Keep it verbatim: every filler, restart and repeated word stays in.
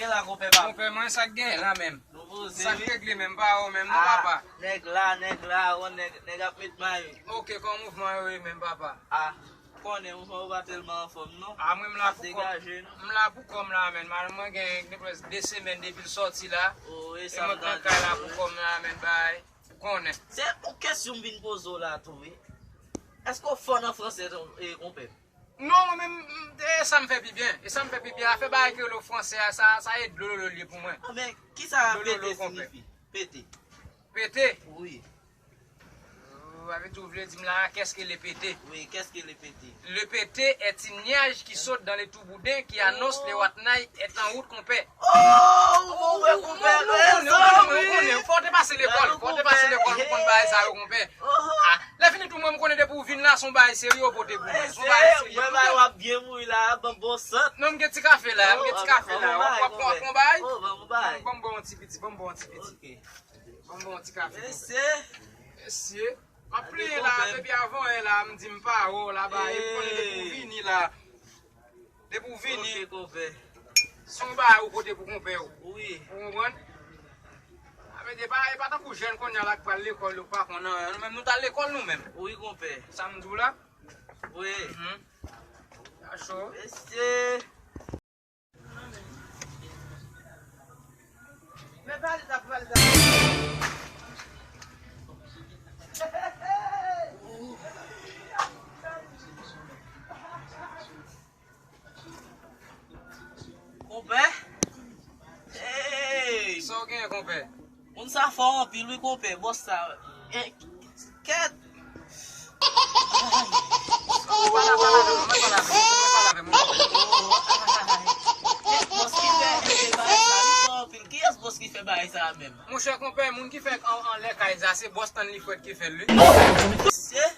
Gen la, konpè pa m. Konpè mwen, sa k gen la menm? Nou poze, wi. Sa k regle menm, pa ou menm, non, papa? Nèg la, nèg la, ou nèg, nèg ap met mayi. Ok, kòman mouvman yo ye menm, papa? Ah, ou konnen, mouvman yo pa tèlman anfòm, non. Ah, mwen, m la pou kò m. Degaje, non. M la pou kò m la menm. Mwen gen, gen prèske de semèn depi l sòti la. Oh, e sa m gade. E mwen k nan kay la pou kò m la menm, bay. Ou konnen. Se yon kesyon m vin poze w la tou, wi. Èske w fò nan franse, e, konpè? Non, mwen menm, m, e sa m fè pi byen. E sa m fè pi byen. Afè bagay ki rele franse a, sa, sa e dlo lolo l ye pou mwen. Ah, men, kisa pete siyifi? Pete. Pete? Wi. Oh, sa vle di ou vle di m la, qu'est-ce que le pété? Wi, qu'est-ce que le pété? Le pété est une nuage qui saute dans les touboudins qui annonce le watnay est en route, konpè. Oh, ou bon, wè, konpè, nou konnen, nou konnen, nou konnen. Fò w te pase lekòl, fò w te pase lekòl pou konn bagay sa yo, konpè. Ah, lè fini tou, mwen, m konnen depi w vin la, se yon bagay serye w pote pou mwen. Se yon bagay serye. Mwen, bagay w ap byen mouri la, ban m bon sant. Non, m gen ti kafe la, m gen ti kafe la. W ap, w ap pran yon bagay? Oh, ban m yon bagay. Ban m, ban m ba w yon ti piti, ban m ba w yon ti piti. Ok. Ban m ba w yon ti kafe, konpè. Mesye. Mesye. M ap plenyen la, depi avan yè la, m di m pa wè w la, ba, e m konnen depi w vini la. Depi w vini. Ok, konpè. Se yon bagay ou pote pou konpè w. Wi. Ou konprann? A, men e pa, e pa tankou jèn kounye a la k pral lekòl, yo pa konn anyen. Nou menm, nou t al lekòl, nou menm. Wi, konpè. Sa m di w la? Wi. Mhm. Sa cho. Mesye. Men pale sa, pale sa. Konpè? Hey! Sa w genyen, konpè? Moun sa fò anpil wi, konpè, bòs sa. Eh, kèt. Ou pa la pale avè m, ou pa la pale avè m, ou pa la pale avè m, ou pa la pale. Kèt, bòs ki fè, eh, bagay sa, li fò anpil. Kiyès bòs ki fè bagay sa menm? Monchè, konpè, moun ki fè an, anlè kay sa, se bòs Stanley Fred ki fè l, wi. Se